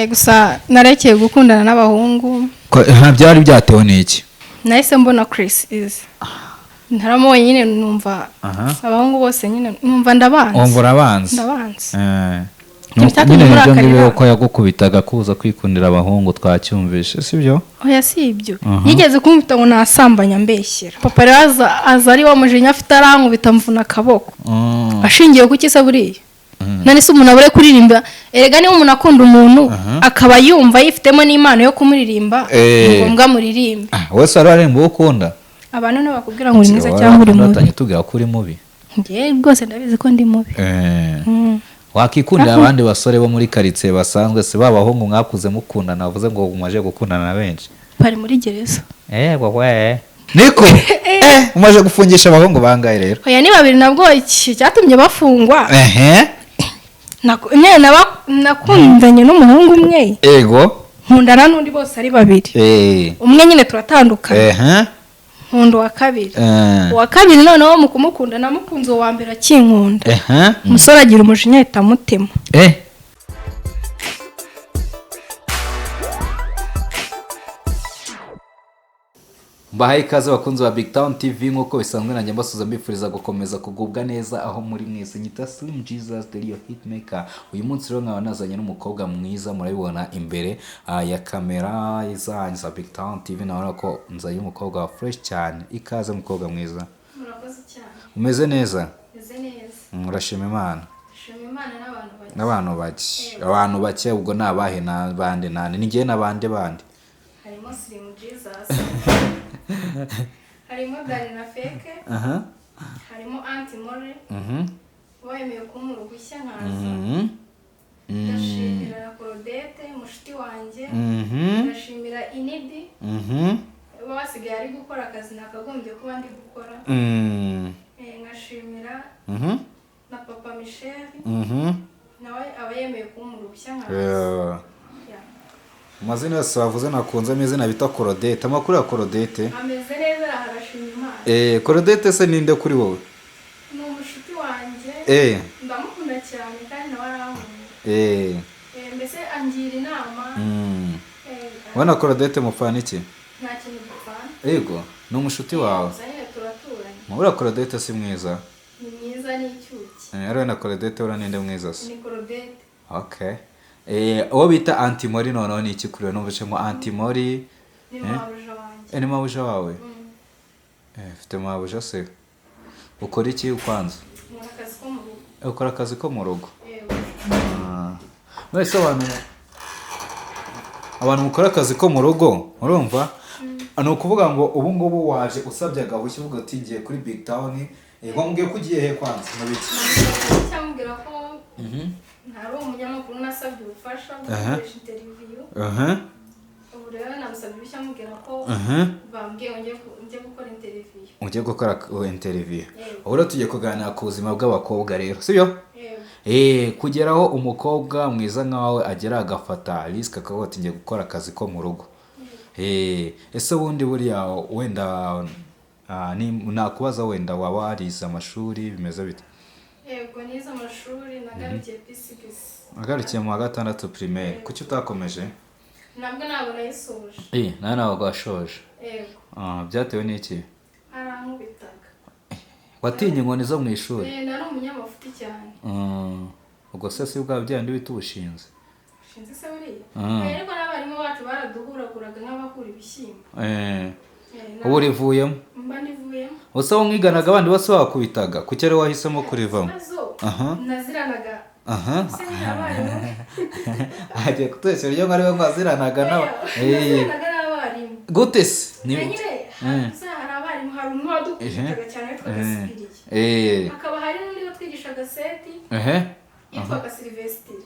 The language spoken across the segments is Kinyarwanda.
Gusa narekeye gukundana n'abahungu. Byari byatewe n'iki? Nahise mbona Chris Easy, ntaramubonye nyine, numva abahungu bose nyine numva ndabanze. Wumva urabanza? Ndabanze. Nyine cyatumye nibyo murakarira. ngibyo ko yagukubitaga kuza kwikundira abahungu, twacyumvishe, sibyo? Oya, si ibyo. Yigeze kunkubita ngo nasambanya, mbeshyera papa. Rero aza ari wa mujinya afite, arankubita mvuna akaboko. Ashingiye ku ki se buriya? None se umuntu abure kuririmba? Erega niba umuntu akunda umuntu, akaba yumva yifitemo n'impano yo kumuririmba, ni ngombwa muririmbe. Ah, wese wari waremba uwo ukunda? Abantu nibo bakubwira ngo uri mwiza cyangwa uri mubi. Watangiye tubwira ko uri mubi. Njye rwose ndabizi ko ndi mubi. Wakikundira abandi basore bo muri karitsiye basanzwe, si ba bahungu mwakuze mukundana, bavuze ngo umaze gukundana na benshi? Bari muri gereza. Wowe niko umaze gufungisha abahungu bangahe rero? Oya, ni babiri. Nabwo iki cyatumye bafungwa, Ehe. nyine nakundanye n'umuhungu umwe, nkundana n'undi, bose ari babiri. Umwe nyine turatandukana, nkunda uwa kabiri. Uwa kabiri noneho mu kumukunda, namukunze uwa mbere akinkunda. Umusore agira umujinya ahita amutema. Mbahaye ikaze bakunzi ba Big Town TV. Nk'uko bisanzwe, nanjye mbasuza, mbifuriza gukomeza kugubwa neza aho muri mwese. Nyita Slim Jesus, the real hitmaker. Uyu munsi rero nkaba nazanye n'umukobwa mwiza, murabibona imbere ya kamera zanyu za Big Town TV. Nabona ko nzanye umukobwa wa fresh cyane. Ikaze mukobwa mwiza. Murakoze cyane. Umeze neza? Meze neza. Urashima Imana? Shima Imana n'abantu bake. N'abantu bake? Abantu bake ubwo ni abahe? N'abande nande? Ni njyewe n'abande bandi? Harimo Slim Jesus, harimo Dani na Feke, harimo Anti More wemeye kumpa uruhushya nkaza. Ndashimira na Claudette mushuti wanjye. Ndashimira Inidi uba wasigaye ari gukora akazi nakagombye kuba ndi gukora. Nkashimira na papa Michel, nawe aba yemeye kumpa uruhushya nkaza. Yeah. Amazina yose wavuze nakunzemo izina bita Claudette. Amakuru ya Claudette? Ameze neza, arashima Imana. Claudette se ninde kuri wowe? Ni umushuti wanjye. Ndamukunda cyane kandi nawe arankunda. Mbese angira inama. Ubona Claudette mupfana iki? Nta kintu dupfana. Yego, ni umushuti wawe? Gusa nyine turaturanye. Mubura Claudette si mwiza? Ni mwiza, ni icyuki. Ariwe na Claudette, ura ninde mwiza se? Ni Claudette. Okay. Uwo bita Antimori noneho ni iki kuri wowe? Numvise ngo Antimori. Ni mabuja wanjye. Ni mabuja wawe? Ufite mabuja se? Ukora iki kwanza? Nkora akazi ko mu rugo. Ukora akazi ko mu rugo? Yego. Ah. None abantu mukora akazi ko mu rugo, urumva ni ukuvuga ngo ubu ngubu waje usabye agahushya, uvuga uti ngiye kuri Big Town. Wambwiye ko ugiye he kwanza, mu biki? Cyamubwira ko ntari umunyamakuru, nasabye ubufasha bwo gukoresha interview. Ubu rero namusabye uruhushya, mubwira ko bambwiye ngo njye gukora interview. Ugiye gukora interview? Yego. Ubu rero tugiye kuganira ku buzima bw'abakobwa rero, sibyo? Yego. Kugeraho umukobwa mwiza nkawe agera agafata risk akavuga ati ngiye gukora akazi ko mu rugo. Ese ubundi buriya wenda nakubaza, wenda waba warize amashuri, bimeze bite? Yego, nize amashuri, nagarukiye P6. Agarukiye mu wa gatandatu primaire? Kuki utakomeje? Nabwo ntabwo nayisoje. Nawe ntabwo washoje? Yego. Ah, byatewe n'iki? Arankubitaga. Watinye inkoni zo mu ishuri? Nari umunyamafuti cyane. Ubwo se si bwa byandi bita ubushinzi? Shinzi se buriya? Ariko n'abarimu bacu baraduhuraguraga nk'abahura ibishyimbo. Ubu urivuyemo? Mba ndivuyemo. Ubuse abo mwiganaga abandi bose bakubitaga, kuki ari wahisemo kurivamo? Ikibazo naziranaga se nyine abarimu. Agiye kutubeshyera ibyo ngo ariwe ngo waziranaga n'aba Naziranaga n'abarimu. Gute se? Nyine hari abarimu, hari umwe wadukubitaga cyane witwaga Sipiriye, hakaba hari n'undi watwigishaga seti yitwaga Silvesitiri.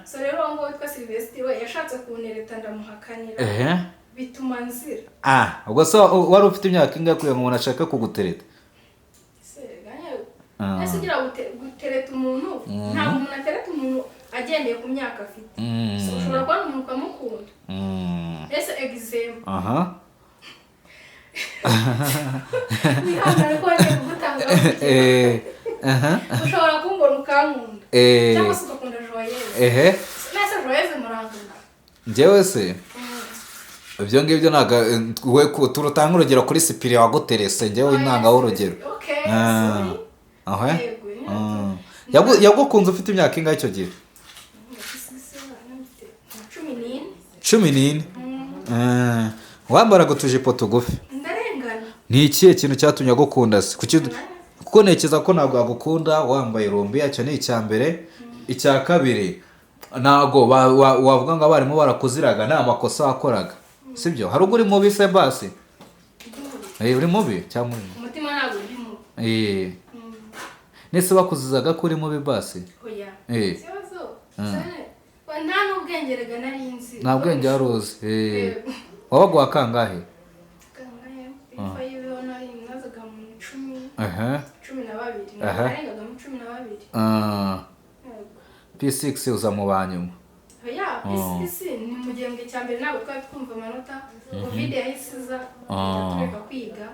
So rero uwo nguwo witwa Silvesitiri we yashatse kuntereta, ndamuhakanira, bituma nzira. Ah, ubwo se wari ufite imyaka ingahe kugira ngo umuntu ashake kugutereta? Se, ese ugira gutereta umuntu, ntabwo umuntu atereta umuntu agendeye ku myaka afite. So, ushobora kubona umuntu ukamukunda. Ese example, wihangane ko wagiye kugutanga. Ushobora kumbona ukankunda, cyangwa se ugakunda Joyeuse. Nese Joyeuse murangana? Njyewe se ibyo ngibyo ntabwo we turutanga urugero kuri Sipiri waguterese, njyewe intangaho urugero. Okay, Ah. sorry. Aho, eh? Yego, nyine. Yagukunze ufite imyaka ingahe icyo gihe? 14. 14. Wambaraga utujipo tugufi. Ndarengana. Ni ikihe kintu cyatumye agukunda se? Kuki? Kuko ntekereza ko ntabwo agukunda wambaye rumbi, icyo ni icya mbere. Icya kabiri, ntabwo wavuga ngo abarimu barakuziraga, nta makosa wakoraga, sibyo? Hari ubwo uri mubi se basi? Uri mubi cyangwa uri mubi? Umutima ntabwo uri mubi. Nese bakuzizaga ko uri mubi basi? Oya. Ikibazo nta n'ubwenge rega nari nzi. Nta bwenge wari uzi. Yego. Wabaga uwa kangahe? Kangahe? P5 nari nazaga mu 10, 12. Narengaga mu 12. Yego. P6 uza mu ba nyuma. Oya, P6 ni mu gihembwe cya mbere, ntabwo twari twumva amanota. Covid yahise iza, tureka kwiga.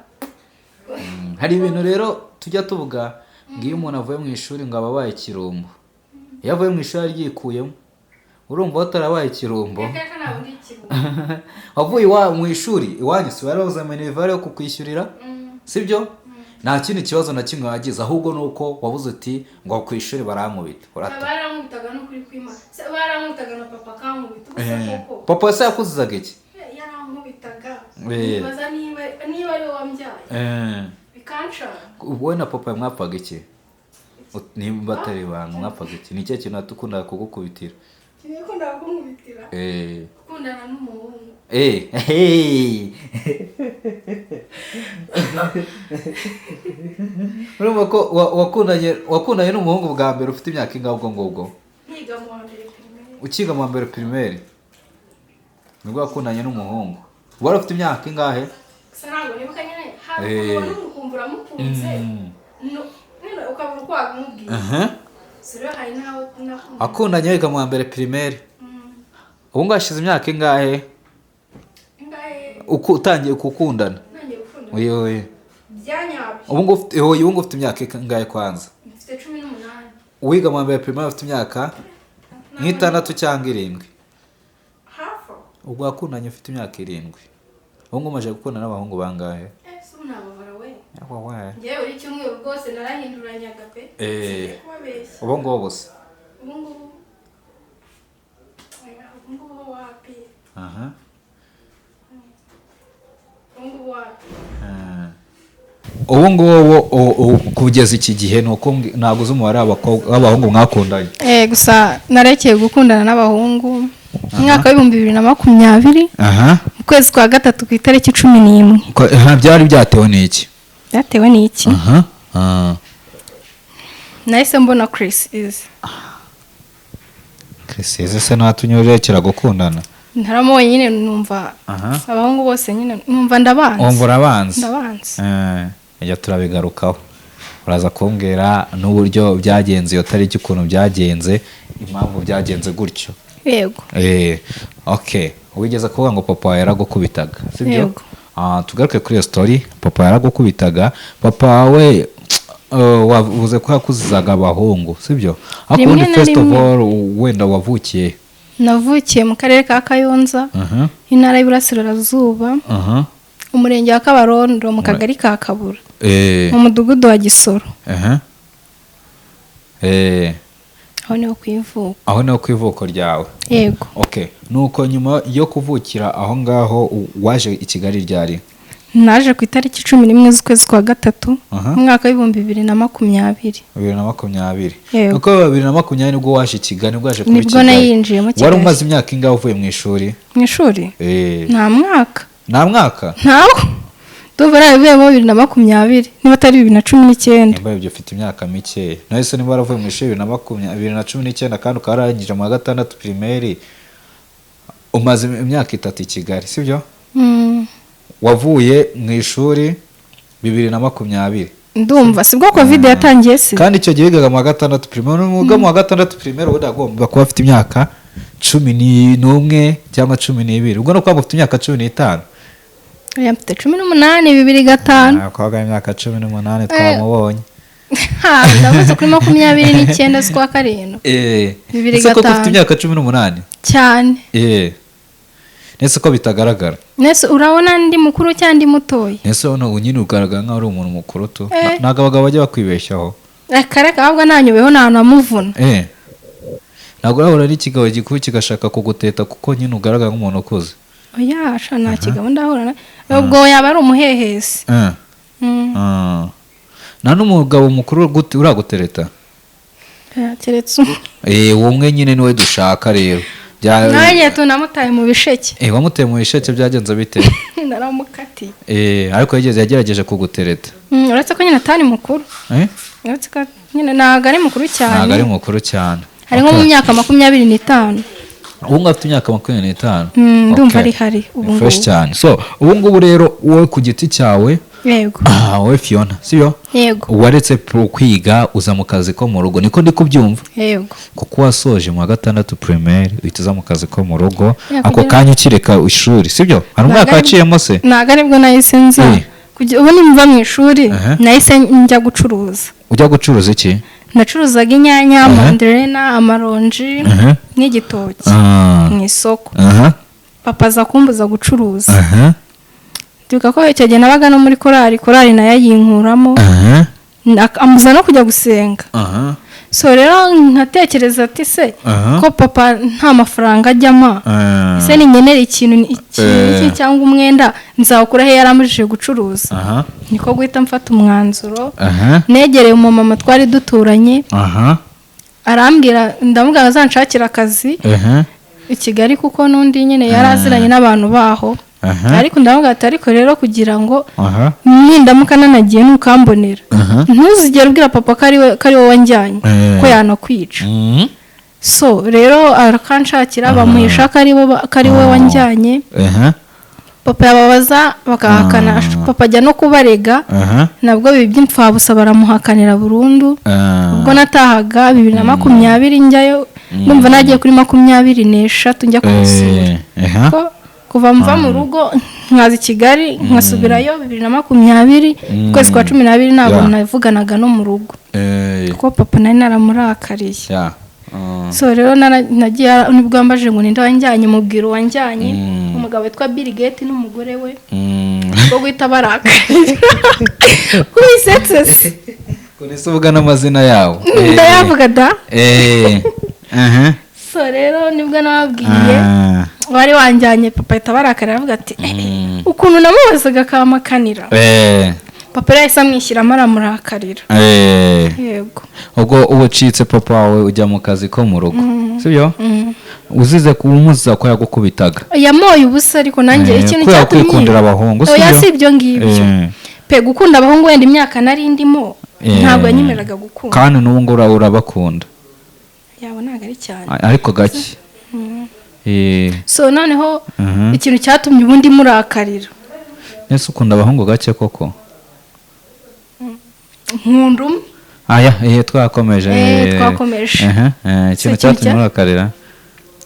Hari ibintu rero tujya tuvuga ngo iyo umuntu avuye mu ishuri ngo aba abaye ikirumbo. Iyo avuye mu ishuri aryikuyemo, urumva watarabaye ikirumbo. Reka, ntabwo ndi ikirumbo. Wavuye mu ishuri iwanyu si bari babuze minerval yo kukwishyurira, sibyo? Nta kindi kibazo na kimwe wagize, ahubwo ni uko wabuze uti ngo ku ishuri barankubita, urata. Barankubitaga n'ukuri kwima. Se, barankubitaga na papa akankubita ubu se koko? Papa se yakuzizaga iki? Yarankubitaga. Nibaza niba ari we wambyaye. Bikanshaka. Wowe na papa mwapfaga iki? Nimba atari ibanga, mwapfaga iki? Ni ikihe kintu yatukundaga kugukubitira? Yakundaga kunkubitira gukundana n'umuhungu. Hey. Urumva ko wakundanye n'umuhungu bwa mbere ufite imyaka ingahe ubwo ngubwo? Nkiga mu wa mbere primaire. Ukiga mu wa mbere primaire nibwo wakundanye n'umuhungu. Wari ufite imyaka ingahe? Gusa ntabwo nibuka nyine, hari ukuntu ubona ukumva uramukunze. Nyine ukabura uko wabimubwira. Si rero hari n'aho nakundanye. Akundanye wiga mu wa mbere primaire. Ubu ngubu hashize imyaka ingahe? Ingahe? Uko utangiye gukundana? Ntangiye gukundana. Oye, oye. Byanyabyo. Ubu ngubu ufite imyaka ingahe kwanza? Mfite 18. Wiga mu wa mbere primaire ufite imyaka nk'itandatu cyangwa irindwi. Hafi aho. Ubwo wakundanye ufite imyaka 7. Ubu ngubu umaze gukundana n'abahungu bangahe? Si ubu nababara we. Yawa we. Njyewe buri cyumweru rwose narahinduranyaga pe. Singiye kubabeshya. Ubu ngubu se? Ubu ngubu. Oya, ubu ngubu wapi? Ubu ngubu wapi? Ubu ngubu kugeza iki gihe ni uko ntabwo uzi umubare w'abahungu mwakundanye. Gusa narekeye gukundana n'abahungu mu mwaka wa 2020, mu kwezi kwa gatatu ku itariki 11. Byari byatewe n'iki? Byatewe n'iki? Nahise mbona Chris Easy. Chris Easy se ntatunyurekera gukundana? Ntaramubonye nyine, numva abahungu bose nyine numva ndabanze. Wumva urabanze? Ndabanze. Ibyo turabigarukaho, uraza kumbwira n'uburyo byagenze iyo tariki, ukuntu byagenze, impamvu byagenze gutyo. Yego. Okay, wigeze kuvuga ngo papa wawe yaragukubitaga, sibyo? Yego. Tugaruke kuri iyo story. Papa yaragukubitaga. Papa wawe wavuze ko yakuzizaga abahungu, sibyo? Ariko Rimwe ubundi na first of rimwe. all, wenda wavukiye? Navukiye mu karere ka Kayonza, intara y'Iburasirazuba, umurenge wa Kabarondo, mu kagari ka Kabura, mu mudugudu wa Gisoro. Aho niho ku ivuko. Aho niho ku ivuko ryawe? Yego. Okay, nuko nyuma yo kuvukira aho ngaho waje i Kigali ryari? Naje ku itariki 11 z'ukwezi kwa gatatu, mu mwaka wa 2020. 2020? Yego. Nuko 2020 nibwo waje i Kigali, nibwo waje kuba i Nibwo Kigali. nayinjiyemo Wari Kigali. umaze imyaka ingahe uvuye mu ishuri? Mu ishuri? Nta mwaka. Nta mwaka? Ntawo. Ndumva narabivuyemo 2020, niba atari 2019. Nimba ibyo ufite imyaka mike, nahise niba waravuye mu ishuri 2019 kandi ukaba wararangije mu wa gatandatu primaire, umaze imyaka 3 i Kigali, sibyo? Wavuye mu ishuri 2020. Ndumva sibwo Covid yatangiye se. Kandi icyo gihe wigaga mu wa gatandatu primaire. Wiga mu wa gatandatu primaire ubundi agomba kuba afite imyaka 11 cyangwa 12, ubwo ni ukuvuga ngo ufite imyaka 15. Oya, mfite 18, 2 5. Umukobwa w'imyaka 18 twamubonye. Ha, ndavuze kuri 29 z'ukwa karindwi. Bibiri Ese koko ufite gatanu. imyaka 18? Cyane. Nese ko bitagaragara? Nese urabona ndi mukuru cyangwa ndi mutoya? Nese urabona nyine ugaragara nkaho uri umuntu mukuru tu. Ntabwo abagabo bajya bakwibeshyaho. Reka reka, ahubwo nanyubeho ntanamuvuna. Ntabwo urahura n'ikigabo gikuru kigashaka kuguteta kuko nyine ugaragara nk'umuntu ukuze? Oya sha, nta kigabo ndahura ubwo yaba ari umuhehesi. Nta n'umugabo mukuru uragutereta? Keretse umwe. Uwo umwe nyine niwe dushaka rero. Nanjye tunamutaye mu bisheke. Wamuteye mu bisheke, byagenze bite? Naramukatiye. Ariko yigeze yagerageje kugutereta? Uretse ko nyine atari mukuru. Uretse ko nyine ntabwo ari mukuru cyane. Ntabwo ari mukuru cyane. Hari nko mu myaka 25. Ubu ngubu afite imyaka 25? Ndumva ari hari ubu Ni fresh ngubu. cyane. So ubu ngubu rero wowe ku giti cyawe, Yego. Wowe Fiona, sibyo? Yego. Waretse kwiga uza mu kazi ko mu rugo, niko ndi kubyumva? Yego. Kuko wasoje mu wa gatandatu primaire uhita uza mu kazi ko mu rugo Ya, ako kanya ukireka ishuri, sibyo? Hari umwaka waciyemo se? Ntabwo aribwo nahise nza. Ubu nimva mu ishuri, nahise njya gucuruza. Ujya gucuruza iki? Nacuruzaga inyanya, manderena, amaronji n'igitoki mu isoko. Papa aza kumbuza gucuruza. Ndibuka ko icyo gihe nabaga no muri korali, korali nayo ayinkuramo, ambuza no kujya gusenga. So rero nkatekereza ati se ko papa nta mafaranga ajyamo, ese ninkenera ikintu iki n'iki cyangwa umwenda nzawukura he yaramujije gucuruza? Niko guhita mfata umwanzuro. Negereye umumama twari duturanye, arambwira, ndamubwira azanshakira akazi i Kigali, kuko n'undi nyine yari aziranye n'abantu baho. Ariko ndamubwira ati ariko rero kugira ngo nindamuka nanagiye ntukambonera, ntuzigere ubwira papa ko ari wowe wanjyanye, ko yanakwica. So rero arakanshakira, bamuhisha ko ari we wanjyanye. Papa yababaza bakahakana, papa ajya no kubarega, nabwo biba iby'imfabusa, baramuhakanira burundu. Ubwo natahaga 2020 njyayo, ndumva nagiye kuri 23 njya kumusura. Ko kuva mva mu rugo nkaza i Kigali nkasubirayo 2020 ukwezi kwa 12, ntabwo navuganaga no mu rugo, kuko papa nari naramurakariye. So rero nagiye, nibwo yambajije ngo ninde wanjyanye, mubwira uwanjyanye, umugabo witwa Bill Gates n'umugore we, bwo guhita barakarira. Wisetse se? Kuri se uvuga n'amazina yawo? Ndayavuga da. Eh, aha. So rero nibwo nababwiye wari wanjyanye, papa ahita barakarira, aravuga ati ukuntu namubazaga akamakanira. Papa rero yahise amwishyiramo aramurakarira. Yego. Ubwo uba ucitse papa wawe ujya mu kazi ko mu rugo, sibyo? Uzize kumuziza ko yagukubitaga? Yamoye ubusa, ariko nanjye ikintu kubera cyatumye kwikundira abahungu, Oya, sibyo? si ibyo ngibyo pe. Gukunda abahungu, wenda imyaka nari ndimo ntabwo yanyemereraga gukunda. Kandi n'ubu ngubu urabakunda? Yabo ntabwo ari cyane. Ariko gake. So noneho ikintu cyatumye ubundi murakarira, Ese ukunda abahungu gake koko? Nkunda umwe. Aya, twakomeje. Twakomeje. Aha, ikintu ikintu cyatumye murakarira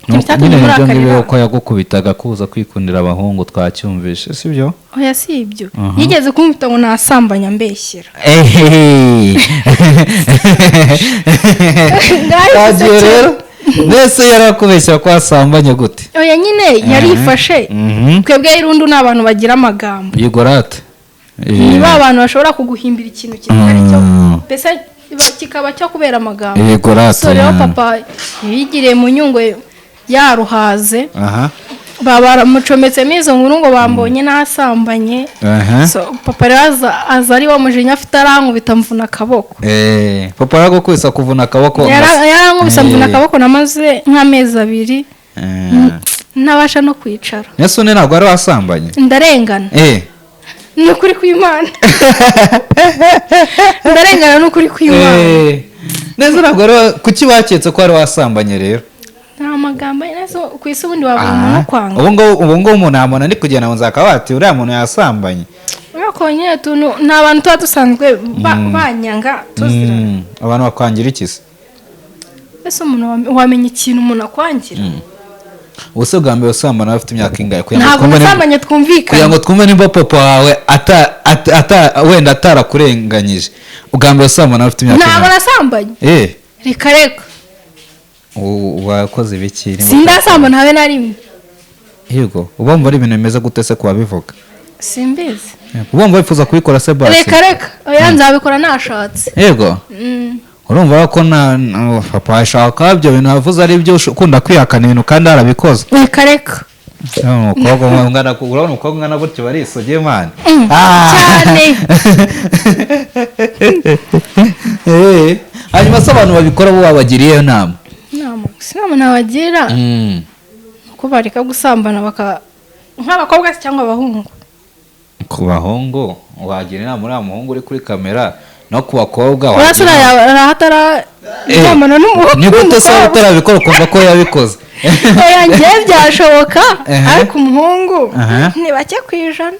Ikintu cyatumye nyine nibyo ngibyo, murakarira. ko yagukubitaga kuza kwikundira abahungu, twacyumvishe, sibyo? Oya, si ibyo. Yigeze kunkubita ngo nasambanya mbeshyera. Ngaho Twagiye se rero, mbese yarakubeshya ko wasambanye gute? Oya, nyine yarifashe. Twebwe irundu ni abantu bagira amagambo. Yigorate. Ni ba bantu bashobora kuguhimbira ikintu kitari cyo, mbese kikaba cyo kubera amagambo. Yigorate. So rero papa yigiriye mu Nyungwe yaruhaze, baba baramucometsemo izo nkuru ngo bambonye nasambanye. So papa rero aza ari wa mujinya afite, arankubita mvuna akaboko. Papa yaragukubise kuvuna akaboko? Yarankubise mvuna akaboko, namaze nk'amezi 2 ntabasha no kwicara. Ese undi ntabwo wari wasambanye? Ndarengana. Ni ukuri kw'Imana, ndarengana, ni ukuri kw'Imana. Neza, ntabwo wari kuki baketse ko wari wasambanye rero? Nta magambo neza ku isi ubundi wabona umuntu ukwanga. Ubu ngubu umuntu yamubona ndi kugenda mu nzu akaba ati uriya muntu yasambanye. Ariko nyine tuntu ni abantu tuba dusanzwe banyanga tuziranye. Abantu bakwangira iki se? Ese umuntu wamenya ikintu umuntu akwangira? Ubuse bwa mbere usambana afite imyaka ingahe, kugira ngo Ntabwo twumve nasambanye, kugira twumvikane. ngo twumve nimba papa wawe wenda atarakurenganyije? Ubwa mbere usambana afite imyaka Ntabwo ingahe? nasambanye. Reka reka. Wakoze ibiki? Sindasambana habe na rimwe. Yego, uba wumva ari ibintu bimeze gute se ku babivuga? Simbizi. Uba wumva wifuza kubikora se basi? Reka reka, oya, nzabikora nashatse. Yego. Urumva ko na papa ashaka ibyo bintu yavuze ari byo, ukunda kwihakana ibintu kandi yarabikoze. Reka reka. Umukobwa ungana, urabona umukobwa ungana gutyo barisogiye, man. Cyane. Hanyuma se abantu babikora bo babagiriye iyo nama? Inama gusa, inama nabagira uko bareka gusambana, baka nk'abakobwa se cyangwa abahungu? Ku bahungu wagira inama uriya muhungu uri kuri kamera, no ku bakobwa Urasa wagira inama. uriya atararyamana n'umuhungu. Ni gute se waba utarabikora ukumva ko yabikoze? Oya, njyewe byashoboka, ariko umuhungu ni bake ku ijana.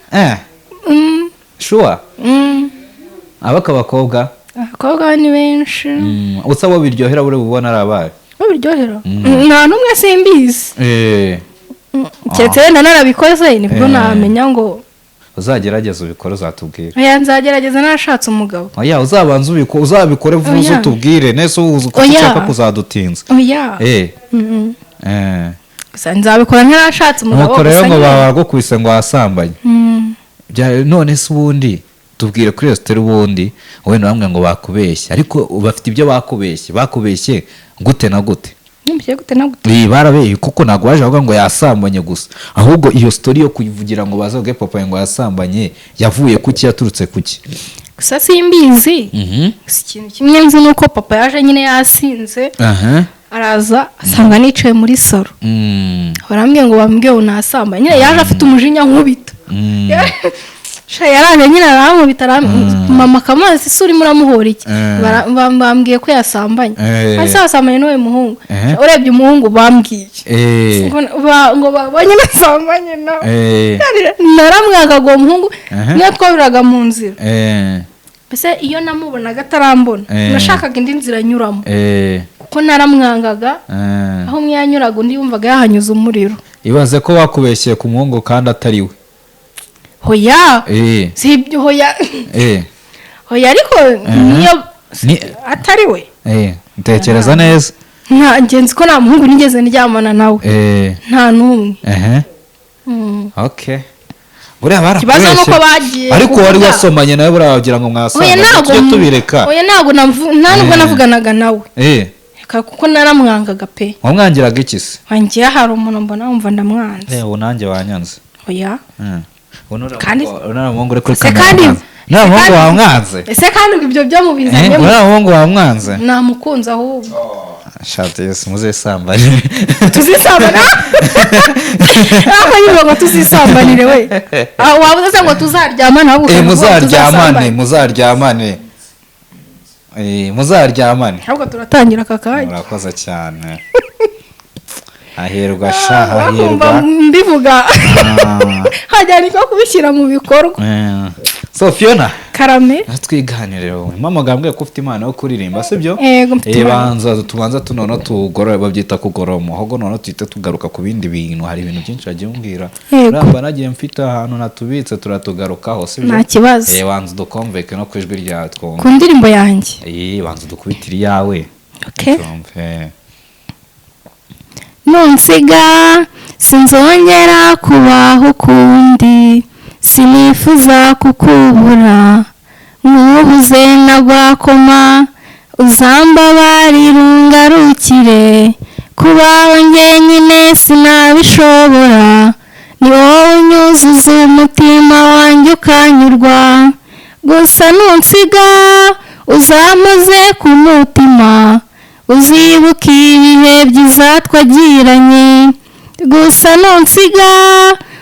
Sure? Mm. Abaka abakobwa? Abakobwa ni benshi. Usa bo biryohera buri bubona ari abaye? Bo biryohera nta n'umwe, simbizi. Keretse wenda narabikoze nibwo namenya ngo. Uzagerageza ubikore, uzatubwira. Oya, nzagerageza narashatse umugabo. Oya, uzabanza uzabikore vuba, uze Oya. utubwire nese uzi ko Oya. ushaka kuzadutinza. Oya. Gusa nzabikora ntarashatse umugabo. Nuko rero Gusa ngo nyine. baba bagukubise ngo wasambanye. None se ubundi tubwire kuri iyo story, ubundi wenda bamwe ngo bakubeshye, ariko bafite ibyo bakubeshye, bakubeshye gute na gute? Ntumbwiye gute na gute? Barabeye kuko ntabwo baje bavuga ngo yasambanye gusa, ahubwo iyo story yo kuyivugira ngo bazavuge papa ngo yasambanye yavuye kuki, yaturutse kuki? Gusa simbizi. Gusa ikintu kimwe nzi ni uko papa yaje nyine yasinze, araza asanga nicaye muri salo. Barambwiye ngo bambwiye ngo nasambanye. Nyine yaje afite umujinya, nkubita. Sha, yaraje nyine arankubita, mama akamubaza: "Ese urimo uramuhora iki?" Bambwiye ko yasambanye. Ese wasambanye n'uwo muhungu? Urebye umuhungu bambwiye ngo babonye nasambanye nawe. Naramwangaga uwo muhungu. Niyo twabiraga mu nzira, mbese iyo namubonaga atarambona, nashakaga indi nzira anyuramo, kuko naramwangaga. Aho umwe yanyuraga undi yumvaga yahanyuze umuriro. Ibaze ko bakubeshyeye ku muhungu kandi atari we. Hoya. Si ibyo, hoya. Hoya, ariko niyo atari we. Ntekereza neza. Nta ngenzi ko nta muhungu nigeze ndyamana nawe. Nta n'umwe. Okay, buriya Ikibazo ni uko barakubeshye. bagiye Ariko wari kuvuga. wasomanye nawe, buriya wagira ngo Oya, mwasambanye. ntabwo Tujye tubireka. Oya, ntabwo nta nubwo navuganaga nawe. Reka, kuko naramwangaga pe. Wamwangiraga iki se? Wangira hari umuntu mbona wumva ndamwanze. Ubu nanjye wanyanze. Oya. Uriya muhungu uri kuri Ese kamera wamwanze? Uriya muhungu wamwanze? Ese kandi ibyo byo mubizanyemo? Uriya muhungu wamwanze? Namukunze ahubwo. Shati Yesu, muzisambane. Tuzisambana ariko nyine ngo tuzisambanire we. Ah, wabuze se ngo tuzaryamane ahubwo ukavuga ngo Muzaryamane. tuzasambane. Muzaryamane. Muzaryamane. Ahubwo turatangira aka kanya. Murakoze cyane, hahirwa sha. Wakumva Hahirwa. mbivuga hajya niko kubishyira mu bikorwa. So Fiona, Karame. twiganire wowe. Mama gambwiye ko ufite impano yo kuririmba, sibyo? Yego, mfite impano. Banza tubanza tunono tugorora, babyita kugorora umuhogo, noneho tuhite tugaruka ku bindi bintu. Hari ibintu byinshi wagiye umbwira. Yego. Uramba nagiye mfite ahantu natubitse, turatugarukaho, sibyo? Nta kibazo. Banza udukomveke no ku ijwi ryawe twumve. Ku ndirimbo yanjye? Banza udukubitire iyawe. Okay. Twumve. Nunsiga sinzongera kubaho ukundi, sinifuza kukubura, nkubuze nagwakoma, uzambabarira ungarukire, kubaho njyenyine sinabishobora, ni wowe unyuzuza umutima wanjye ukanyurwa, gusa nunsiga uzampoze ku mutima, uzibuka ibihe byiza twagiranye, gusa nunsiga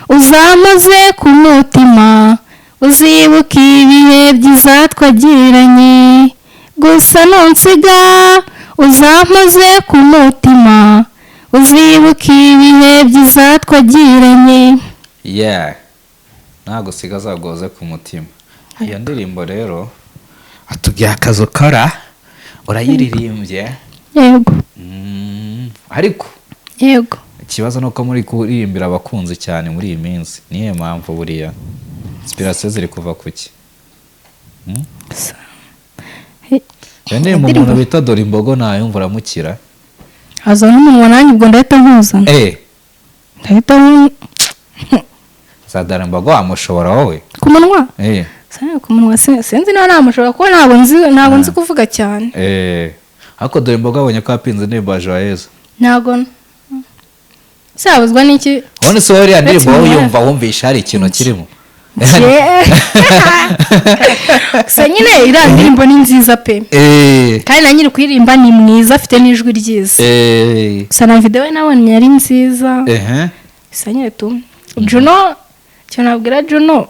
uzampoze ku mutima, uzibuka ibihe byiza twagiranye, gusa nunsiga uzampoze ku mutima, uzibuka ibihe byiza twagiranye. Yeah, nagusiga azagoze ku mutima. Iyo ndirimbo rero atubwiye akazi ukora, urayiririmbye. Yego. Ariko Yego. Ikibazo ni uko muri kuririmbira abakunzi cyane muri iyi minsi. Niyo mpamvu buriya inspiration ziri kuva kuki? Iyo ndirimbo umuntu bita Dore Imbogo nayumva uramukira. Haza n'umunwa, nanjye ubwo ndahita nkuzana. Ndahita Za Dore Imbogo wamushobora wowe? Ku munwa? Eh. Ku munwa sinzi niba namushobora, kuko ntabwo nzi kuvuga cyane. Ariko Dore Imbogo abonye ko yapinze indirimbo ya Joyeuse. Ntabwo se yabuzwa n'iki? Ubundi se wowe iriya ndirimbo wowe umunwa. uyumva wumvisha hari ikintu kirimo? Gusa nyine iriya ndirimbo ni nziza pe. Kandi na nyiri kuririmba ni mwiza, afite n'ijwi ryiza. Gusa na video nabonye ari nziza. Gusa nyine tu Juno, icyo nabwira Juno,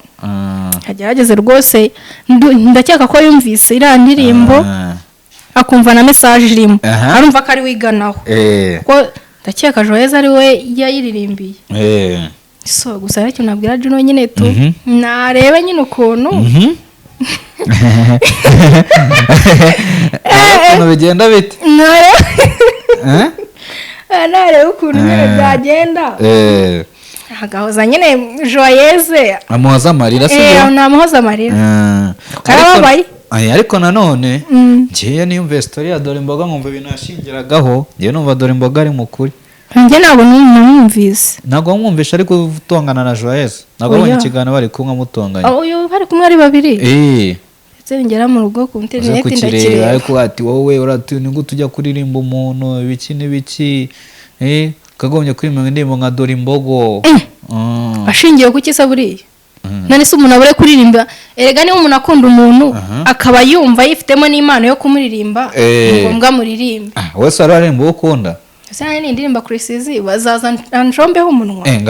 agerageze rwose. Ndakeka ko yumvise iriya ndirimbo, akumva na message irimo, arumva ko ari wiganaho, kuko ndakeka Joyeuse ari we yayiririmbiye. So gusa rero icyo nabwira Juno nyine tu, narebe nyine ukuntu Ukuntu bigenda bite? Narebe Eh? narebe ukuntu nyine byagenda, agahoza nyine Joyeuse. Amuhoza amarira, si byo? Namuhoza amarira. Karababaye. Ariko nanone njyewe niyumviye story ya Dore Imboga, nkumva ibintu yashingiragaho, njyewe numva Dore Imboga ari mukuri. Njye ntabwo namwumvise. Ntabwo wamwumvisha ariko utongana na Joyeuse? Ntabwo wabonye Oya. ikiganiro bari kumwe mutonganye? Oh, uyu bari kumwe ari babiri? Eh. Ndetse ngera mu rugo ku Uze interineti kukireba. ndakireba. Ariko ati wowe urati ni gute ujya kuririmba umuntu ibiki n'ibiki, kagombye kuririmba indirimbo nka Dore Imbogo. Ashingiye ku se buriya? None se umuntu abure kuririmba? Erega niba umuntu akunda umuntu, akaba yumva yifitemo n'impano yo kumuririmba, ni ngombwa muririmbe. Ah, wese wari uwo ukunda. Ese nanjye nindirimba kuri sizi bazaza anjombeho umunwa? Eh,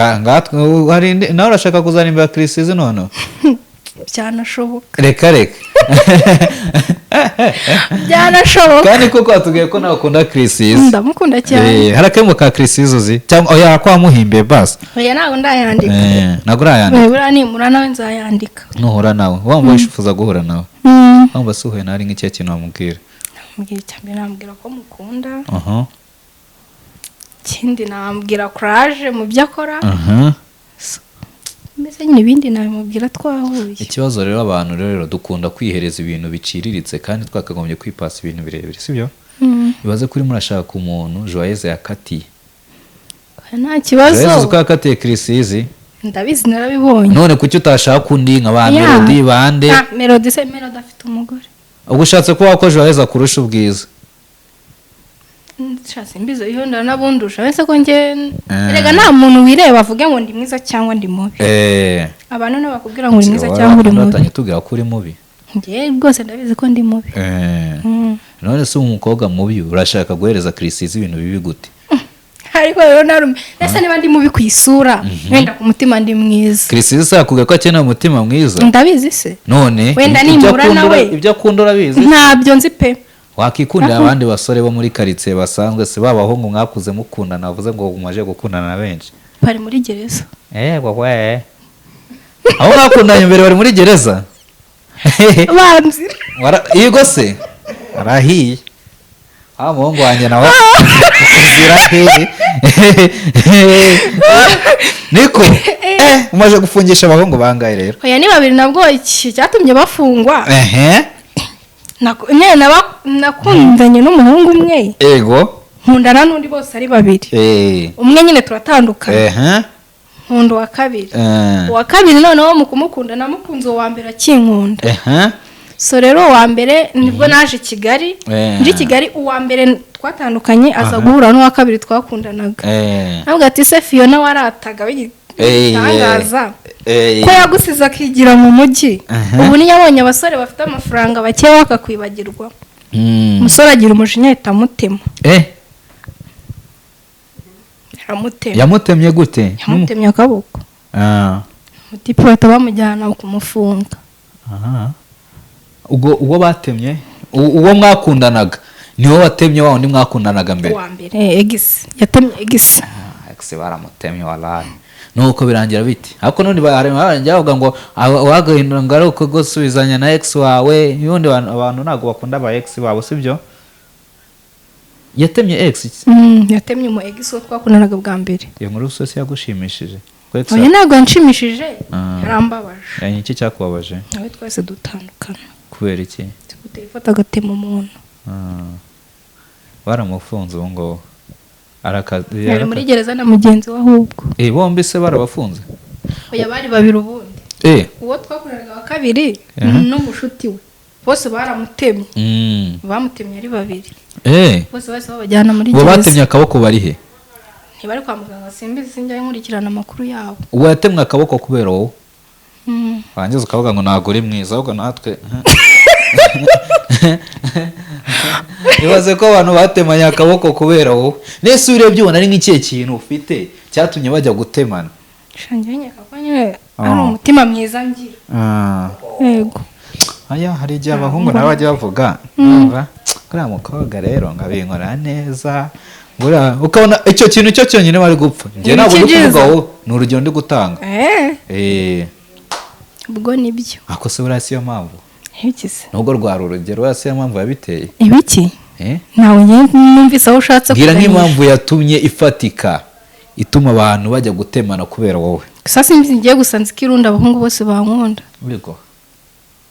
hari nawe urashaka kuzaririmba Chriss none? Byanashoboka. Reka reka. Byanashoboka. Kandi koko watubwiye ko nawe ukunda Chriss. Ndamukunda cyane. Eh, hari akaririmbo ka Chriss uzi cyangwa oya, ko wamuhimbiye basi? Oya, ntabwo ndayandika. Eh, ntabwo urayandika? Buriya nimura nawe nzayandika. Nuhura nawe, wumva wifuza guhura nawe, wumva se uhuye nawe ari nk'ikihe kintu wamubwira? Namubwira, icya mbere namubwira ko mukunda. Ikindi namubwira courage mu byo akora. Mbese nyine ibindi nabimubwira twahuye. Ikibazo rero, abantu rero dukunda kwihereza ibintu biciriritse kandi twakagombye kwipasa ibintu birebire, sibyo? Ibaze kuri murashaka umuntu Joyeuse yakatiye. Oya, nta kibazo. Joyeuse uzi ko yakatiye Chriss? Ndabizi, narabibonye. None kuki utashaka undi nka ba Melody bande? Ah, Melody se? Melody afite umugore. Ubwo ushatse kuvuga ko Joyeuse akurusha ubwiza? Sha, simbizi, iyo ndanabundusha wese ko njye, erega nta muntu wireba avuge ngo ndi mwiza cyangwa ndi mubi. Abantu nibo bakubwira ngo uri mwiza cyangwa uri mubi. Batangiye tubwira ko uri mubi. Njye rwose ndabizi ko ndi mubi. None se umukobwa mubi urashaka guhereza Chriss ibintu bibi gute? Ariko rero narume, ese niba ndi mubi ku isura, wenda ku mutima ndi mwiza. Chriss se yakubwiye ko akeneye umutima mwiza? Ndabizi se. None Wenda ibyo nimpura nawe. Ibyo akunda urabizi? Ntabyo nzi pe. Wakikundira abandi basore bo muri karitsiye basanzwe se, b'abahungu mwakuze mukundana, bavuze ngo mumaze gukundana na benshi? Bari muri gereza. Wowe abo mwakundanye mbere bari muri gereza? Banzira. Yego se arahiye, wa muhungu wanjye nawe uzira hehe? Niko umaze gufungisha abahungu bangahe rero? Oya, ni babiri. Nabwo iki cyatumye bafungwa, nyine nakundanye n'umuhungu umwe, nkundana n'undi, bose ari babiri. Umwe nyine turatandukana, nkunda uwa kabiri. Uwa kabiri noneho mu kumukunda, namukunze uwa mbere akinkunda. So rero uwa mbere nibwo naje i Kigali. Nje i Kigali, uwa mbere twatandukanye aza guhura n'uwa kabiri twakundanaga. Ntabwo ati se Fiona warataga w'igitangaza, ko yagusize akigira mu mujyi, ubu niyo abonye abasore bafite amafaranga bake bakakwibagirwa. Umusore agira umujinya ahita amutema. Aramutema. Yamutemye gute? Yamutemye akaboko. Umutipe bahita bamujyana kumufunga. Aha. Ubwo uwo batemye, uwo mwakundanaga niwo watemye wa wundi mwakundanaga mbere? Uwa mbere, ex, yatemye ex. Ah, ex baramutemye wallahi. Nuko birangira bite? Ariko nundi barangira bavuga ngo wagahindura ngo ari uko gusubizanya na ex wawe. Ubundi abantu ntabwo bakunda aba ex babo, sibyo? Yatemye ex? Yatemye umu ex wo twakundanaga bwa mbere. Iyo nkuru se yagushimishije? Ko ex Oya, ntabwo yanshimishije. Ah. Yarambabaje. Ni iki cyakubabaje? Nawe twese dutandukana. Kubera iki? Ifata agatema umuntu. Ah. Baramufunze ubu ngubu. Yari muri gereza na mugenzi we ahubwo. Bombi se barabafunze? Oya, bari babiri ubundi. Uwo twakundanaga wa kabiri n'umushuti we, bose baramutemye. Bamutemye ari babiri. Bose bahise babajyana muri Uwo gereza. batemye akaboko bari he? Ntibari kwa muganga, simbizi, sinjya nkurikirana amakuru yabo. Uwo yatemwe akaboko kubera wowe, warangiza ukavuga ngo ntabwo uri mwiza, ahubwo natwe ibaze ko abantu batemanye akaboko kubera wowe. Nese urebye ubona ari nk'ikihe kintu ufite cyatumye bajya gutemana? Shangiye, nkeka ko nyine ari umutima mwiza ngira. Yego. Aya, hari igihe abahungu nabo bajya bavuga, urumva kuriya mukobwa rero ngo abinkora neza. Ukabona icyo kintu cyo cyonyine bari gupfa. Njye Ni ntabwo ndi iki kuvuga byiza? wowe, ni urugero ndi gutanga. Ubwo nibyo. Ako se buriya siyo mpamvu? Ibiki se? Nubwo rwari urugero, buriya siyo mpamvu yabiteye? Ibiki? Eh? Ntawe ngiye numvise aho ushatse Mbwira kuganisha. nk'impamvu yatumye ifatika ituma abantu bajya gutemana kubera wowe. Gusa simbizi, ngiye gusa nzi ko irundi abahungu bose bankunda. Yego,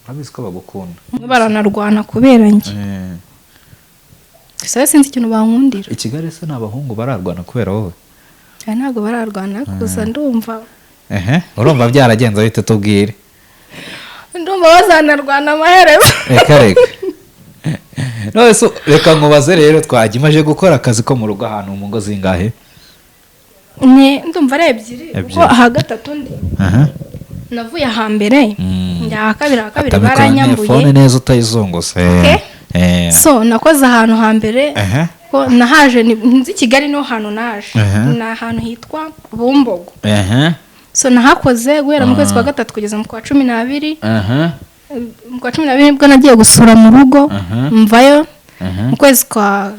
urabizi ko bagukunda. Bamwe baranarwana kubera njye. Gusa sinzi ikintu bankundira. I Kigali se ni abahungu bararwana kubera wowe? Aya, ntabwo bararwana, gusa ndumva Ehe, urumva byaragenze bite? Tubwire. Ndumva bazanarwana amaherezo. Reka reka, none se reka nkubaze rero, twajya imaje gukora akazi ko mu rugo ahantu mu ngo zingahe? Ni ndumva ari ebyiri, kuko Ebyiri. aha gatatu ndi navuye ahambere, njya aha kabiri, aha kabiri Atamikoro baranyambuye. Phone neza utayizunguse. Okay. So nakoze ahantu hambere ko nahaje nzi Kigali, niho hantu naje. Ni ahantu hitwa Bumbogo. So nahakoze guhera mu kwezi kwa gatatu kugeza mu kwa 12. Mu kwa 12 nibwo nagiye gusura mu rugo. Mvayo mu kwezi kwa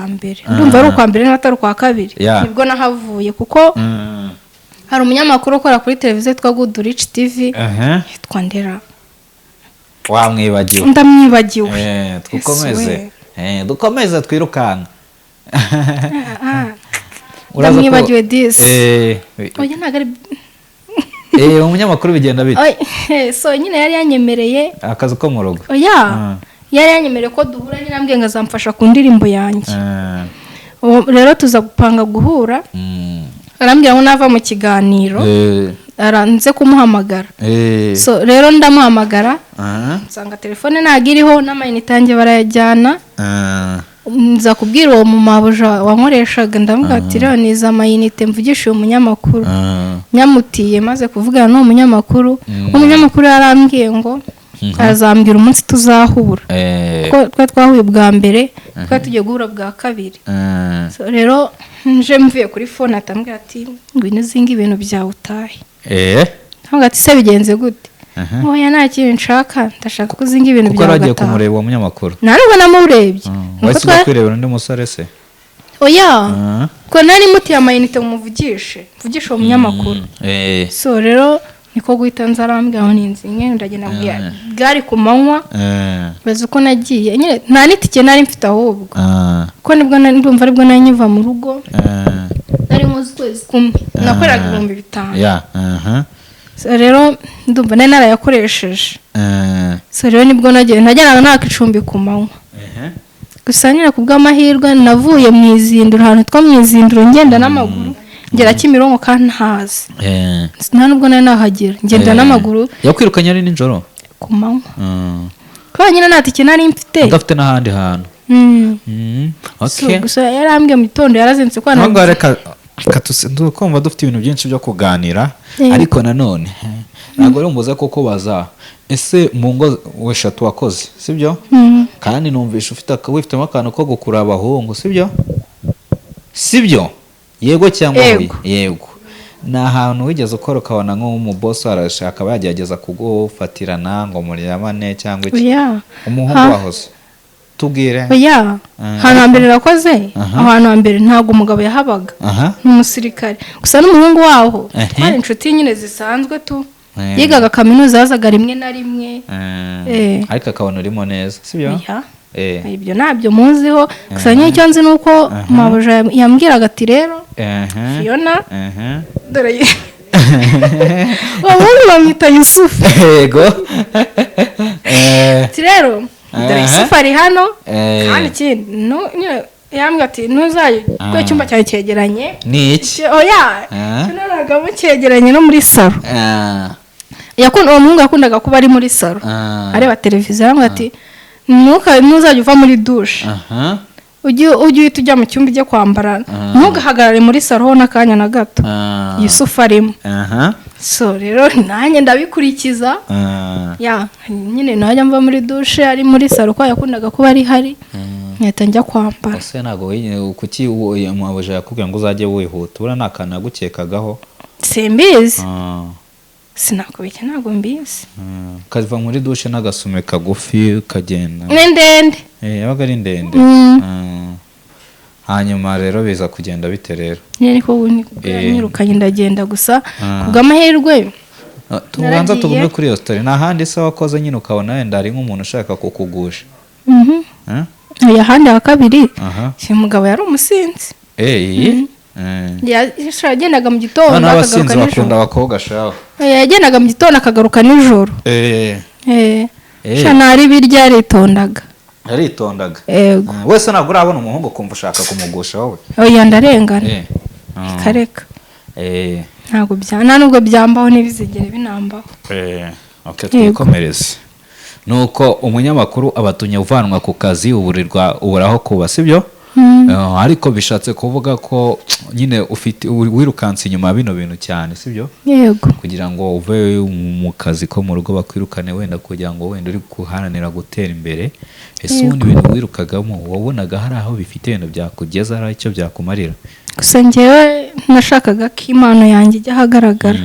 mbere, ndumva ari ukwa mbere niba atari ukwa kabiri. Nibwo nahavuye kuko hari umunyamakuru ukora kuri televiziyo yitwa Good Rich TV, yitwa Ndera. Wamwibagiwe? Ndamwibagiwe. Dukomeze. Yesu. Dukomeze twirukanka. Ah, Uraza ko- ndamwibagiwe disi. Oya, ntabwo ari Umunyamakuru bigenda bite? Oya, so nyine yari yanyemereye Akazi ko mu rugo. Oya, yari yanyemereye ko duhura nyine, ambwiye ngo azamfasha ku ndirimbo yanjye. Uwo rero tuza gupanga guhura, arambwira ngo nava mu kiganiro aranze kumuhamagara. So rero ndamuhamagara, nsanga telefone ntabwo iriho n'amayinite yanjye barayajyana. Nza kubwira uwo mumabuja wankoreshaga, ndamubwira ati: "Rero niza amayinite mvugisha uyu munyamakuru." Nyamutiye, maze kuvugana n'uwo munyamakuru, umunyamakuru yarambwiye ngo azambwira umunsi tuzahura, ko twari twahuye bwa mbere, twari tugiye guhura bwa kabiri. So rero nje mvuye kuri phone, atambwira ati: "Ngwino uzinge ibintu byawe utahe." Ntabwo ati: "Se bigenze gute?" "Oya, nta kintu nshaka, ndashaka ko uzinga ibintu Kuko byawe yari agiye ugataha." kumureba uwo munyamakuru? Nta nubwo namurebye. Nuko Wahise ujya kwirebera undi musore se? Oya, ko nari mutiye amayinite mumuvugishe, mvugishe uwo munyamakuru. So rero niko guhita nza, arambwira ngo ninzinge, ndagenda mbwira, bwari ku manywa. Bazi uko nagiye nyine, nta n'itike nari mfite ahubwo, ko nibwo ndumva aribwo nari nkiva mu rugo. Nari nkoze ukwezi kumwe, nakoreraga 5000. So rero ndumva nari narayakoresheje. So rero nibwo nagiye, najyanaga naka icumbi ku manywa. Gusa nyine ku bw'amahirwe navuye mu Izindiro, ahantu hitwa mu Izindiro, ngenda n'amaguru ngera Kimironko kandi ntazi. Nta nubwo nari nahagera, ngenda n'amaguru. Yakwirukanye ari nijoro? Ku manywa, kubera nyine nta tike nari mfite. Udafite n'ahandi hantu. So, Okay. gusa yarambwiye mu gitondo, yarazindutse ko Ntabwo reka kumva dufite ibintu byinshi byo kuganira. Ariko nanone ntabwo ari umuze ko kubaza, ese mu ngo eshatu wakoze, sibyo? Kandi numvisha ufite wifitemo akantu ko gukurura abahungu, sibyo? Sibyo, yego cyangwa oya? Yego. Yego. Ni ahantu wigeze ukora ukabona nk'umubosi arashaka, yagerageza kugufatirana ngo muryamane cyangwa iki? Oya. Umuhungu wahoze, tubwire. Oya, ahantu hambere nakoze, ahantu hambere ntabwo umugabo yahabaga. Ni umusirikare gusa n'umuhungu waho. Twari inshuti nyine zisanzwe tu. Yigaga kaminuza, yazaga rimwe na rimwe. Ariko akabona urimo neza, sibyo? Oya. Ibyo ntabyo muziho. Gusa nyine icyo nzi ni uko mabuja yambwiraga ati: "Rero Fiona, dore uwo muhungu bamwita Yusufu." Yego. Ati: "Rero dore Yusufu ari hano." Kandi ikindi nyine yambwira ati: "Ntuzajye kuko icyumba cyawe cyegeranye." Ni iki? Oya, icyo naragamo cyegeranye no muri salo. Uwo muhungu yakundaga kuba ari muri salo areba televiziyo. Arambwira ati: "Ntuzajya uva muri dushe, ujye uhita ujya mu cyumba ujye kwambara, ntugahagarare muri salo ho n'akanya na gato, Yusufu arimo." So rero nanjye ndabikurikiza. Ya nyine najya mva muri dushe ari muri salo, ko yakundaga kuba ari hari, nkahita njya kwambara. Ese ntabwo kuki mabuja yakubwiye ngo uzajye wihuta? Buriya ni akantu yagukekagaho? Simbizi. Sinakubeshya, ntabwo mbizi. Ukava muri dushe n'agasume kagufi ukagenda. Ni ndende. Yabaga ari ndende. Hanyuma rero biza kugenda bite rero? Nyine niko yanyirukanye, ndagenda gusa ku bw'amahirwe Tubanza naragiye. Tugume kuri iyo story. Nta handi se wakoze nyine ukabona wenda hari nk'umuntu ushaka kukugusha? Eh? Oya, ahandi ha kabiri, uyu mugabo yari umusinzi. Yagendaga mu gitondo Noneho abasinzi akagaruka bakunda nijoro. abakobwa shaho. Yagendaga mu gitondo akagaruka nijoro. Sha ntari birya, yaritondaga. Yaritondaga. Yego. Wese ntabwo urabona umuhungu ukumva ushaka kumugusha wowe? Oya, ndarengana. Kareka. Ntabwo bya nta nubwo byambaho, ntibizigere binambaho. Okay, Yego. twikomereze. Nuko umunyamakuru abatumye uvanwa ku kazi, uburirwa, uburaho kuba, sibyo? Ariko bishatse kuvuga ko nyine ufite wirukanse inyuma ya bino bintu cyane, sibyo? Yego. Kugira ngo uve mu kazi ko mu rugo bakwirukane, wenda kugira ngo wenda uri guharanira gutera imbere. Ese ubundi ibintu wirukagamo wabonaga hari aho bifite ibintu byakugeza, hari icyo byakumarira? Gusa njyewe nashakaga ko impano yanjye ijya ahagaragara.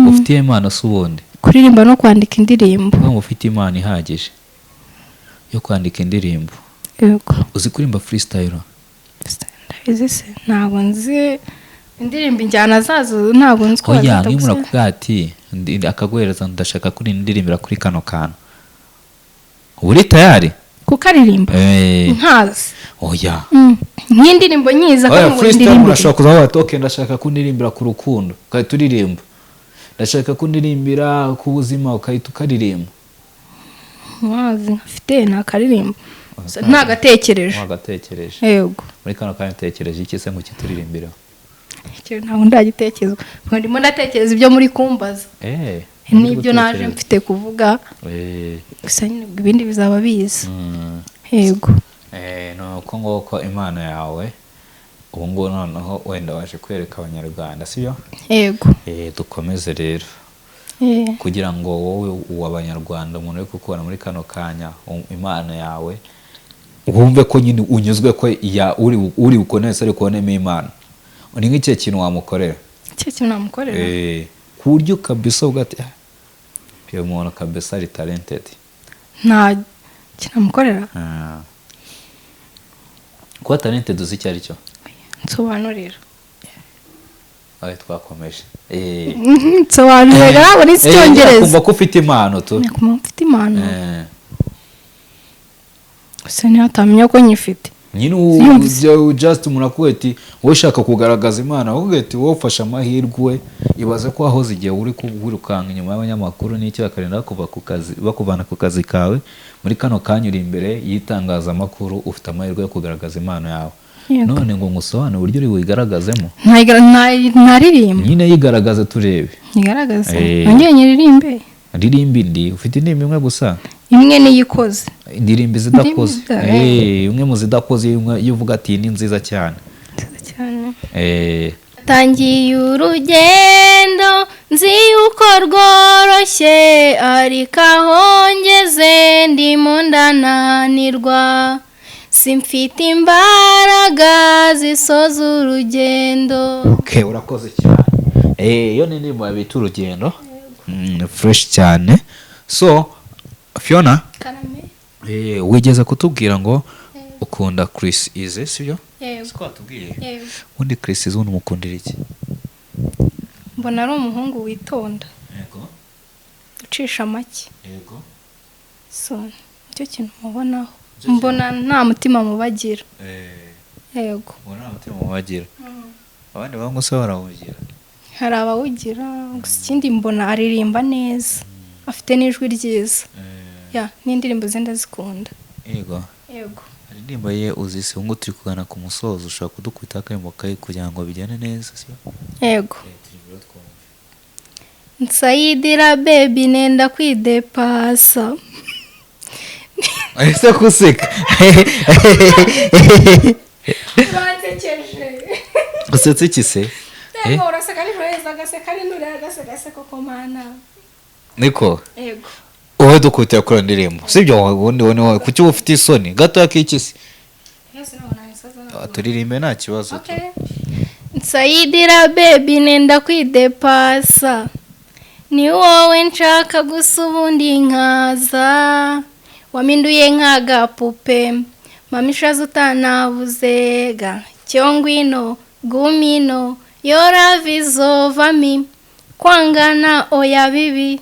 Ufitiye impano se ubundi? Kuririmba no kwandika indirimbo. Uvuga ngo ufite impano ihagije yo kwandika indirimbo? Yego. Uzi kuririmba freestyle? Ndabizi se? Ntabwo nzi indirimbo, injyana zazo ntabwo nzi uko Oya, bazita nk'iyo umuntu gusa. akubwira ati akaguhereza, ndashaka kuri ndirimbira kuri kano kantu, uba uri tayari? Kukaririmba? Nkazi. Oya. Nk'indirimbo nyiza Oya, kandi ngo freestyle ndirimbire. urashobora kuza wavuga ati: "Okay, ndashaka ko ndirimbira ku rukundo," ugahita uririmba. "Ndashaka ko ndirimbira ku buzima," ugahita ukaririmba. Nkazi nkafite nakaririmba. Gusa ntagatekereje. Wagatekereje? Yego. Muri kano kanya utekereje iki se ngo ukituririmbire? Icyo ntabwo ndagitekereza. Ubwo ndimo ndatekereza ibyo muri kumbaza n'ibyo naje gutekereza. mfite kuvuga. Gusa nyine ubwo ibindi bizaba biza. Yego. Ni uko nguko impano yawe ubu ngubu noneho wenda waje kwereka Abanyarwanda, sibyo? Yego. Dukomeze rero. Kugira ngo wowe uwo Abanyarwanda, umuntu uri kukubona muri kano kanya, impano yawe wumve ko nyine unyuzwe ko ya uri bukone wese ari kubonemo impano, ni nk'ikihe kintu wamukorera? Icyo kintu namukorera? Ku buryo kabisa uvuga ati: "Ah, uyu muntu kabisa ari talented." Nta kintu namukorera. Kuba talented uzi icyo ari cyo? Nsobanurira. Aho twakomeje. Nsobanurira, ntabwo nizi Icyongereza. Kumva ko ufite impano tu. Kumva mfite impano. Gusa niyo atamenya ko nyifite. Nyine Yumvise. Just umuntu akubwira ati wowe ushaka kugaragaza impano, akubwira ati wowe ufashe amahirwe, ibaze ko wahoze igihe uri wirukanka inyuma y'abanyamakuru n'icyo, bakarinda bakuva ku kazi, bakuvana ku kazi kawe, muri kano kanya uri imbere y'itangazamakuru, ufite amahirwe yo kugaragaza impano yawe. None ngo ngusobanure uburyo uri buyigaragazemo? Ntaririmba. Nyine yigaragaze turebe. Nyigaragaze? Eh. Nongere nyiririmbe? Ririmba indi. Ufite indirimbo imwe gusa? Imwe niyo ikoze. Indirimbo izidakoze. Indirimbo. Imwe mu zidakoze, imwe iyo uvuga ati: "Iyi ni nziza cyane." Nziza cyane. Eh. Tangiye urugendo nzi yuko rworoshye, ariko aho ngeze ndimo ndananirwa, simfite imbaraga zisoza urugendo. Okay, urakoze cyane. Iyo ni indirimbo bita Urugendo. Fresh cyane. So Fiona, wigeze kutubwira ngo ukunda Chris Easy, sibyo? Yego. Siko watubwiye? Yego. Ubundi Chris Easy ubundi umukundira iki? Mbona ari umuhungu witonda, Yego. ucisha make. Yego. So nicyo kintu mubonaho. Mbona nta mutima mubagira. Yego. Ubona nta mutima mubagira. Abandi bahungu se barawugira? Hari abawugira. Gusa ikindi, mbona aririmba neza, afite n'ijwi ryiza, ya n'indirimbo ze ndazikunda. Yego. Yego. Hari indirimbo ye uzise? Ubu ngubu turi kugana ku musozo, ushobora kudukubita akaririmbo kawe kugira ngo bijyane neza, sibyo? Yego. Nsayidira baby, nenda kwidepasa. Ese kuseka? Uransekeje. Usetse iki se? Yego, uraseka ari heza, agaseka ari nure, agaseka koko mana. Niko. Yego. Wowe dukubitira kuri iyo ndirimbo, sibyo? Ubundi wowe kuki uba ufite isoni gatoya k'iki se? Turirimbe, nta kibazo. Okay. Nsayidira baby, nenda kwidepasa, ni wowe nshaka gusa, ubundi nkaza waminduye nk'agapupe, mama ishaza utanabuzega cyo ngwino gumino yoravizovami kwangana oya bibi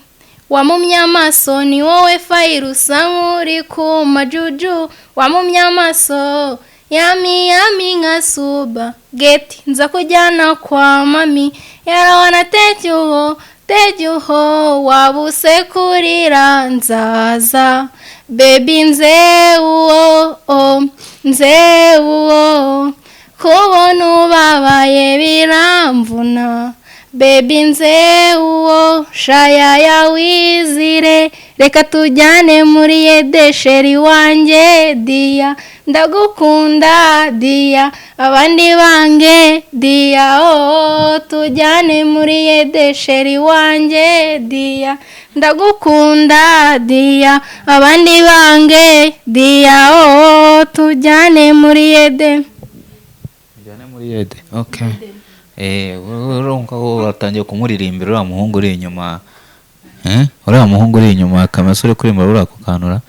wamumye amaso, ni wowe fayiro usa nk'uri ku majuju, wamumye amaso yami yami nka suba geti, nza kujyana kwa mami yarawana tecyuho tecyuho wabusekurira nzaza baby, nze uwo o nze uwo kubona ubabaye biramvuna baby, nze uwo shayaya wizire, reka tujyane muri yedesheri wanjye dear, ndagukunda dear, abandi bange dear, oh tujyane muri yedesheri wanjye dear, ndagukunda dear, abandi bange dear, oh tujyane muri yede. Tujyane muri yede, okay. Urumva ko watangiye kumuririmbira uriya muhungu uri inyuma, uriya muhungu uri inyuma kamesa uri kuririmba uriya kukanura.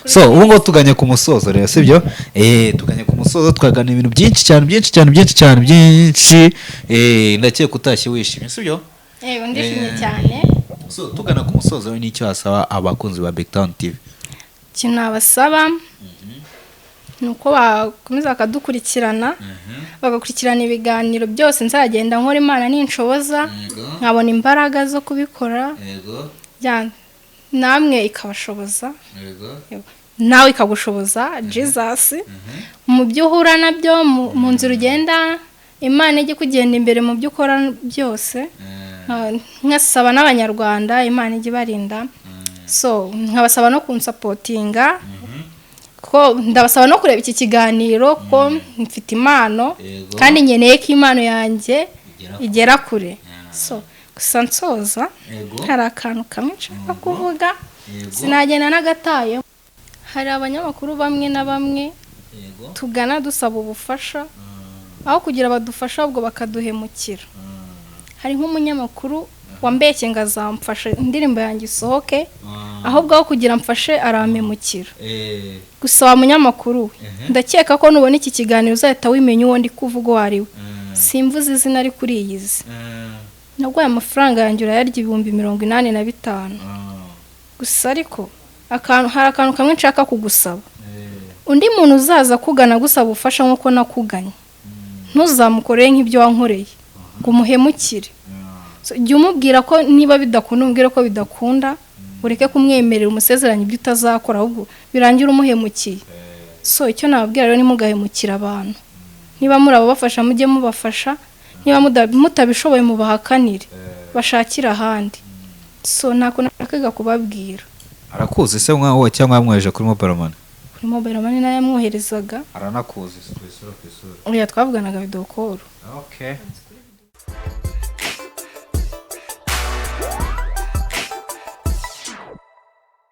So ubu ngubu tuganye ku musozo rero, sibyo? Tuganye ku musozo, twagana ibintu byinshi cyane, byinshi cyane, byinshi cyane, byinshi. Ndakeka utashye wishimye, sibyo? Yego, ndishimye cyane. So tugana ku musozo, we n'icyo wasaba abakunzi ba Big Town TV? Ikintu nabasaba ni uko bakomeza bakadukurikirana, bagakurikirana ibiganiro byose nzagenda nkora, Imana ninshoboza nkabona imbaraga zo kubikora. Namwe ikabashoboza, nawe ikagushoboza Jesus mu byo uhura nabyo, mu nzira ugenda, Imana ijye kugenda imbere mu byo ukora byose. Nkasaba n'Abanyarwanda, Imana ijye ibarinda. So nkabasaba no kunsupportinga, ko ndabasaba no kureba iki kiganiro, ko mfite impano kandi nkeneye ko impano yanjye igera kure. So gusa nsoza, hari akantu kamwe nshaka kuvuga, sinagenda n'agataye. Hari abanyamakuru bamwe na bamwe tugana dusaba ubufasha, aho kugira badufashe ahubwo bakaduhemukira. Hari nk'umunyamakuru wambeshye ngo azamfashe indirimbo yanjye isohoke, ahubwo aho kugira mfashe arampemukira. Gusa wa munyamakuru we, ndakeka ko nubona iki kiganiro uzahita wimenya uwo ndi kuvuga uwo ari we. Simvuze izina ariko uriyizi. Naguhaye amafaranga yanjye urayarya, 85,000. Gusa ariko akantu, hari akantu kamwe nshaka kugusaba: undi muntu uzaza akugana agusaba ubufasha nk'uko nakuganye, ntuzamukorere nk'ibyo wankoreye ngo umuhemukire. So, jya umubwira ko niba bidakunda, umubwire ko bidakunda, ureke kumwemerera umusezeranye ibyo utazakora, ahubwo birangira umuhemukiye. So icyo nababwira rero, ntimugahemukire abantu. Niba muri ababafasha, mujye mubafasha. Niba mutabishoboye, mubahakanire bashakire ahandi. So ntako nashakaga kubabwira. Arakuzi se nkaho, cyangwa yamwohereje kuri mobile money? Kuri mobile money nayo yamwoherezaga. Aranakuzi ku isura ku isura? Oya, twavuganaga video call. Okay.